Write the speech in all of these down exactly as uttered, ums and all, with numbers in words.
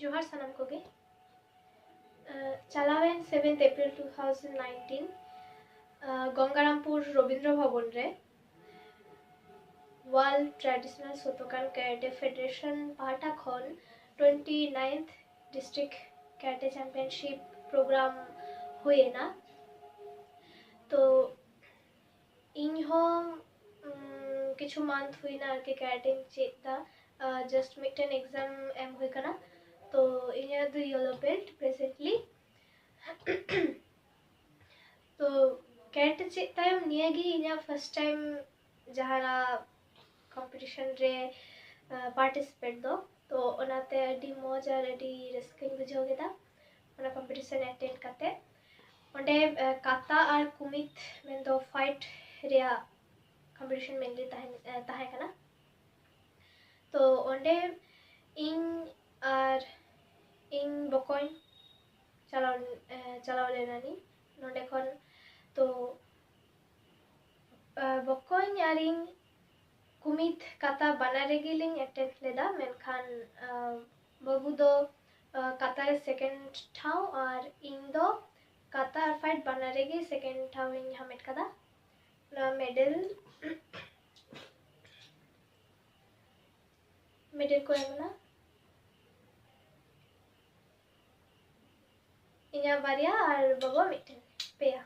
ᱡᱚᱦᱟᱨ ᱥᱟᱱᱟᱢ ᱠᱚᱜᱮ᱾ ᱪᱟᱞᱟᱣᱮᱱ seventh April two thousand nineteen Gangarampur Rabindra ᱵᱷᱚᱵᱚᱱ ᱨᱮ World Traditional Shotokan Karate Federation ᱯᱟᱦᱴᱟ ᱠᱷᱚᱱ twenty ninth District Karate Championship program ᱦᱩᱭᱮᱱᱟ᱾ ᱛᱚ ᱤᱧ ᱦᱚᱸ ᱠᱤᱪᱷᱩ month ᱦᱩᱭᱱᱟ ᱟᱨᱠᱤ ᱠᱮᱨᱟᱴᱮᱧ ᱪᱮᱫ ᱫᱟ᱾ Just ᱢᱤᱫᱴᱮᱱ exam ᱮᱢ ᱦᱩᱭ ᱠᱟᱱᱟ, ᱛᱚ ᱤᱧᱟᱹᱜ ᱫᱚ yellow belt presently᱾ ᱛᱚ ᱠᱮᱨᱟᱴᱮ ᱪᱮᱫ ᱛᱟᱭᱚᱢ ᱱᱤᱭᱟᱹᱜᱮ ᱤᱧᱟᱹᱜ first time ᱡᱟᱦᱟᱱᱟᱜ competition ᱨᱮ participate ᱫᱚ᱾ ᱛᱚ ᱚᱱᱟᱛᱮ ᱟᱹᱰᱤ ᱢᱚᱡᱽ ᱟᱨ ᱟᱹᱰᱤ ᱨᱟᱹᱥᱠᱟᱹᱧ ᱵᱩᱡᱷᱟᱹᱣ ᱠᱮᱫᱟ ᱚᱱᱟ competition attend ᱠᱟᱛᱮ᱾ ᱚᱸᱰᱮ kata ᱟᱨ kumite ᱢᱮᱱᱫᱚ fight ᱨᱮᱭᱟᱜ competition mainly ᱛᱟᱦᱮᱸ ᱛᱟᱦᱮᱸ ᱠᱟᱱᱟ᱾ ᱛᱚ ᱚᱸᱰᱮ ᱤᱧ ᱟᱨ ᱤᱧ ᱵᱚᱠᱚᱧ ᱪᱟᱞᱟᱣ ᱪᱟᱞᱟᱣ ᱞᱮᱱᱟᱞᱤᱧ ᱱᱚᱸᱰᱮ ᱠᱷᱚᱱ᱾ ᱛᱚ ᱵᱚᱠᱚᱧ ᱟᱨ ᱤᱧ kumite kata ᱵᱟᱱᱟᱨ ᱨᱮᱜᱮ ᱞᱤᱧ attend ᱞᱮᱫᱟ, ᱢᱮᱱᱠᱷᱟᱱ ᱵᱟᱹᱵᱩ ᱫᱚ kata ᱨᱮ second ᱴᱷᱟᱶ ᱟᱨ ᱤᱧ ᱫᱚ kata ᱟᱨ fight ᱵᱟᱱᱟᱨ ᱨᱮᱜᱮ second ᱴᱷᱟᱶ ᱤᱧ ᱦᱟᱢᱮᱴ ᱠᱟᱫᱟ᱾ ᱱᱚᱣᱟ medal medal ᱠᱚ ᱮᱢ ᱮᱱᱟ ᱤᱧᱟᱹᱜ ᱵᱟᱨᱭᱟ ᱟᱨ ᱵᱟᱵᱟ ᱢᱤᱫᱴᱮᱱ, ᱯᱮᱭᱟ᱾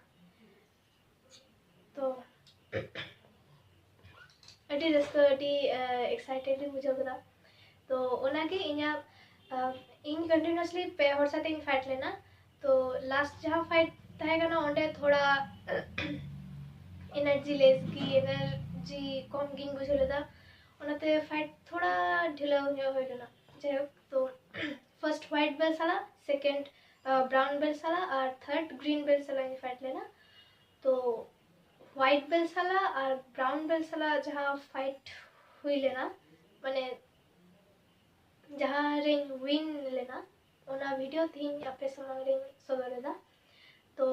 ᱛᱚ ᱟᱹᱰᱤ ᱨᱟᱹᱥᱠᱟᱹ, ᱟᱹᱰᱤ excited ᱤᱧ ᱵᱩᱡᱷᱟᱹᱣ ᱠᱮᱫᱟ᱾ ᱛᱚ ᱚᱱᱟᱜᱮ ᱤᱧᱟᱹᱜ ᱤᱧ continuously ᱯᱮ ᱦᱚᱲ ᱥᱟᱛᱮ ᱤᱧ fight ᱞᱮᱱᱟ᱾ ᱛᱚ last ᱡᱟᱦᱟᱸ fight ᱛᱟᱦᱮᱸ ᱠᱟᱱᱟ ᱚᱸᱰᱮ ᱛᱷᱚᱲᱟ energy less ᱜᱮ, energy ᱠᱚᱢ ᱜᱤᱧ ᱵᱩᱡᱷᱟᱹᱣ ᱞᱮᱫᱟ, ᱚᱱᱟᱛᱮ fight ᱛᱷᱚᱲᱟ ᱰᱷᱤᱞᱟᱹᱣ ᱧᱚᱜ ᱦᱩᱭ ᱞᱮᱱᱟ᱾ ᱡᱟᱭᱦᱳᱠ, ᱛᱚ first white belt ᱥᱟᱞᱟᱜ, second brown belt ᱥᱟᱞᱟᱜ ᱟᱨ third green belt ᱥᱟᱞᱟᱜ ᱤᱧ fight ᱞᱮᱱᱟ᱾ ᱛᱚ white belt ᱥᱟᱞᱟᱜ ᱟᱨ brown belt ᱥᱟᱞᱟᱜ ᱡᱟᱦᱟᱸ fight ᱦᱩᱭ ᱞᱮᱱᱟ, ᱢᱟᱱᱮ ᱡᱟᱦᱟᱸ ᱨᱮᱧ win ᱞᱮᱱᱟ, ᱚᱱᱟ video ᱛᱮᱦᱮᱧ ᱟᱯᱮ ᱥᱟᱢᱟᱝ ᱨᱮᱧ ᱥᱚᱫᱚᱨ ᱮᱫᱟ᱾ ᱛᱚ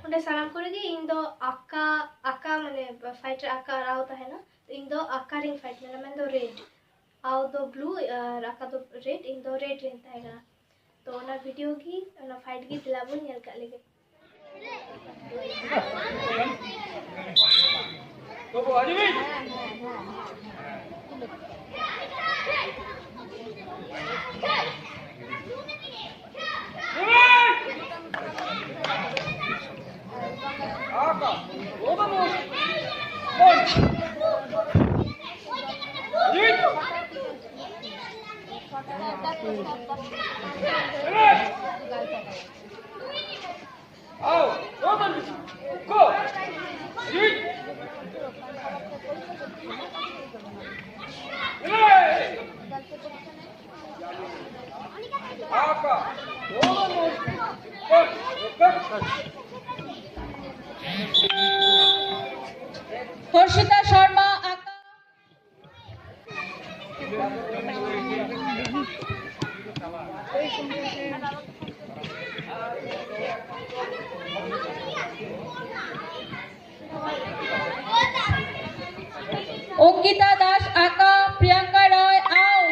ᱚᱸᱰᱮ ᱥᱟᱱᱟᱢ ᱠᱚᱨᱮ ᱜᱮ ᱤᱧ ᱫᱚ ᱟᱠᱟ ᱟᱠᱟ ᱢᱟᱱᱮ fight ᱨᱮ ᱟᱠᱟ ᱟᱨ ᱟᱣ ᱛᱟᱦᱮᱱᱟ, ᱛᱚ ᱤᱧ ᱫᱚ ᱟᱠᱟ ᱨᱮᱧ fight ᱞᱮᱱᱟ, ᱢᱮᱱᱫᱚ red᱾ ᱟᱣ ᱫᱚ ᱵᱞᱩ ᱟᱨ ᱟᱠᱟ ᱫᱚ ᱨᱮᱰ, ᱤᱧ ᱫᱚ ᱨᱮᱰ ᱨᱮᱧ ᱛᱟᱦᱮᱸ ᱠᱟᱱᱟ᱾ ᱛᱚ ᱚᱱᱟ ᱵᱷᱤᱰᱤᱭᱳ ᱜᱮ, ᱚᱱᱟ ᱯᱷᱟᱭᱤᱴ ᱜᱮ ᱫᱮᱞᱟ ᱵᱚᱱ ᱧᱮᱞ ᱠᱟᱜ ᱞᱮᱜᱮ᱾ ᱦᱚᱨᱥᱤᱛᱟ ᱥᱚᱨᱢᱟ, ᱟᱠᱟ᱾ অঙ্কিতা দাস, আকা। প্রিয়াঙ্কা রয়, আও।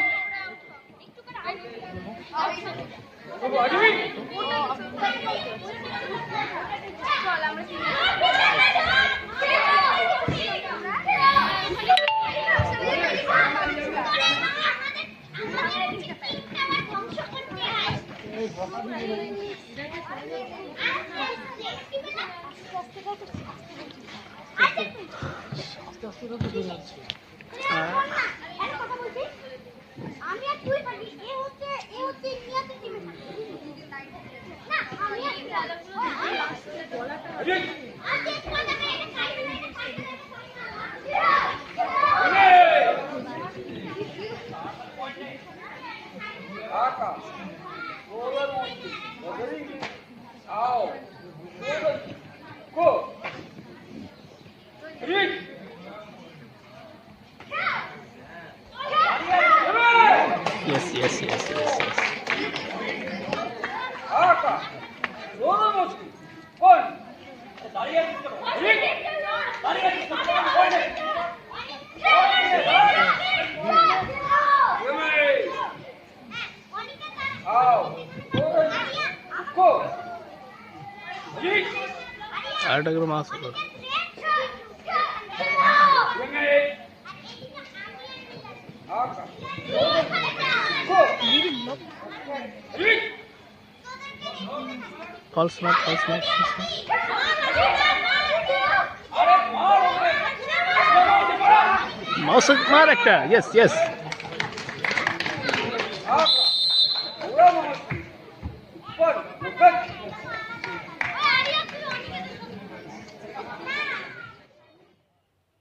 Yes, yes, yes, yes, yes. Autograph mask. False mark, false mark, false mark. Mouse mark একটা, yes, yes.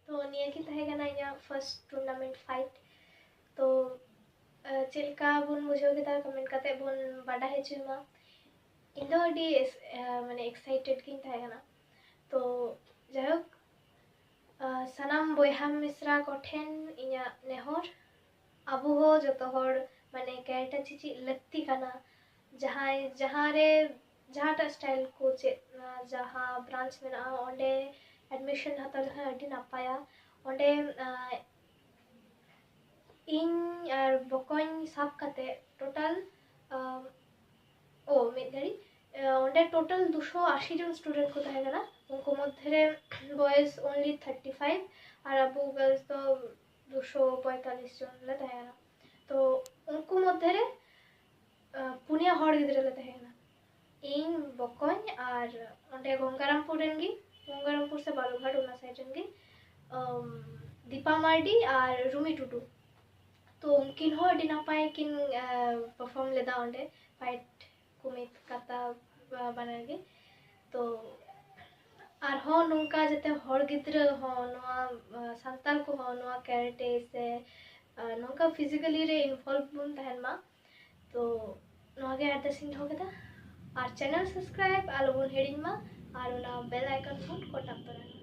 ᱛᱚ ᱱᱤᱭᱟᱹ ᱜᱮ ᱛᱟᱦᱮᱸ ᱠᱟᱱᱟ ᱤᱧᱟᱹᱜ first tournament fight. ᱛᱚ ᱪᱮᱫ ᱞᱮᱠᱟ ᱵᱚᱱ ᱵᱩᱡᱷᱟᱹᱣ ᱠᱮᱫᱟ, comment ᱠᱟᱛᱮ ᱵᱚᱱ ᱵᱟᱰᱟᱭ ᱦᱚᱪᱚᱭ ᱢᱟ. ᱤᱧ ᱫᱚ ᱟᱹᱰᱤ ᱢᱟᱱᱮ excited ᱜᱤᱧ ᱛᱟᱦᱮᱸ ᱠᱟᱱᱟ. ᱛᱚ ᱡᱟᱭᱦᱳᱠ, ᱥᱟᱱᱟᱢ ᱵᱚᱭᱦᱟ ᱢᱤᱥᱨᱟ ᱠᱚᱴᱷᱮᱱ ᱤᱧᱟᱹᱜ ᱱᱮᱦᱚᱨ, ᱟᱵᱚ ᱦᱚᱸ ᱡᱚᱛᱚ ᱦᱚᱲ ᱢᱟᱱᱮ ᱠᱮᱨᱟᱴᱮ ᱪᱮᱪᱮᱫ ᱞᱟᱹᱠᱛᱤ ᱠᱟᱱᱟ. ᱡᱟᱦᱟᱸᱭ ᱡᱟᱦᱟᱸ ᱨᱮ ᱡᱟᱦᱟᱸᱴᱟᱜ style ᱠᱚ ᱪᱮᱫ, ᱡᱟᱦᱟᱸ branch ᱢᱮᱱᱟᱜᱼᱟ, ᱚᱸᱰᱮ admission ᱦᱟᱛᱟᱣ ᱞᱮᱠᱷᱟᱱ ᱟᱹᱰᱤ ᱱᱟᱯᱟᱭᱟ. ᱚᱸᱰᱮ ᱤᱧ ᱟᱨ ᱵᱚᱠᱚᱧ ᱥᱟᱵ ᱠᱟᱛᱮ total ᱚ ᱢᱤᱫ ᱜᱷᱟᱹᱲᱤ ᱚᱸᱰᱮ total ᱫᱩᱥᱚ ᱟᱥᱤ ᱡᱚᱱ student ᱠᱚ ᱛᱟᱦᱮᱸ ᱠᱟᱱᱟ. ᱩᱱᱠᱩ ᱢᱚᱫᱽᱫᱷᱮ ᱨᱮ boys only thirty five ᱟᱨ ᱟᱵᱚ girls ᱫᱚ ᱫᱩᱥᱚ ᱯᱚᱸᱭᱛᱟᱞᱤᱥ ᱡᱚᱱ ᱞᱮ ᱛᱟᱦᱮᱸ ᱠᱟᱱᱟ. ᱛᱚ ᱩᱱᱠᱩ ᱢᱚᱫᱽᱫᱷᱮ ᱨᱮ ᱯᱩᱱᱭᱟ ᱦᱚᱲ ᱜᱤᱫᱽᱨᱟᱹ ᱞᱮ ᱛᱟᱦᱮᱸ ᱠᱟᱱᱟ. ᱤᱧ, ᱵᱚᱠᱚᱧ ᱟᱨ ᱚᱸᱰᱮ ᱜᱚᱝᱜᱟᱨᱟᱢᱯᱩᱨ ᱨᱮᱱ ᱜᱮ, ᱜᱚᱝᱜᱟᱨᱟᱢᱯᱩᱨ ᱥᱮ ᱵᱟᱞᱩᱨᱜᱷᱟᱴ ᱚᱱᱟ side ᱨᱮᱱ ᱜᱮ ᱫᱤᱯᱟ ᱢᱟᱨᱰᱤ ᱟᱨ ᱨᱩᱢᱤ ᱴᱩᱰᱩ. ᱛᱚ ᱩᱱᱠᱤᱱ ᱦᱚᱸ ᱟᱹᱰᱤ ᱱᱟᱯᱟᱭ ᱠᱤᱱ perform ᱞᱮᱫᱟ ᱚᱸᱰᱮ, fight ᱠᱚ ᱢᱤᱫ ᱠᱟᱛᱟ ᱵᱟᱱᱟᱨ ᱜᱮ. ᱛᱚ ᱟᱨᱦᱚᱸ ᱱᱚᱝᱠᱟ ᱡᱟᱛᱮ ᱦᱚᱲ ᱜᱤᱫᱽᱨᱟᱹ ᱦᱚᱸ ᱱᱚᱣᱟ ᱥᱟᱱᱛᱟᱲ ᱠᱚᱦᱚᱸ ᱱᱚᱣᱟ ᱠᱮᱨᱟᱴᱮ ᱥᱮ ᱱᱚᱝᱠᱟ physically ᱨᱮ involve ᱵᱚᱱ ᱛᱟᱦᱮᱱ ᱢᱟ. ᱛᱚ ᱱᱚᱣᱟ ᱜᱮ ᱟᱨᱫᱟᱥ ᱤᱧ ᱫᱚᱦᱚ ᱠᱮᱫᱟ. ᱟᱨ channel subscribe ᱟᱞᱚᱵᱚᱱ ᱦᱤᱲᱤᱧ ᱢᱟ, ᱟᱨ ᱚᱱᱟ bell icon ᱵᱚᱱ ᱠᱚᱴᱟᱵ ᱛᱚᱨᱟᱭ ᱢᱟ.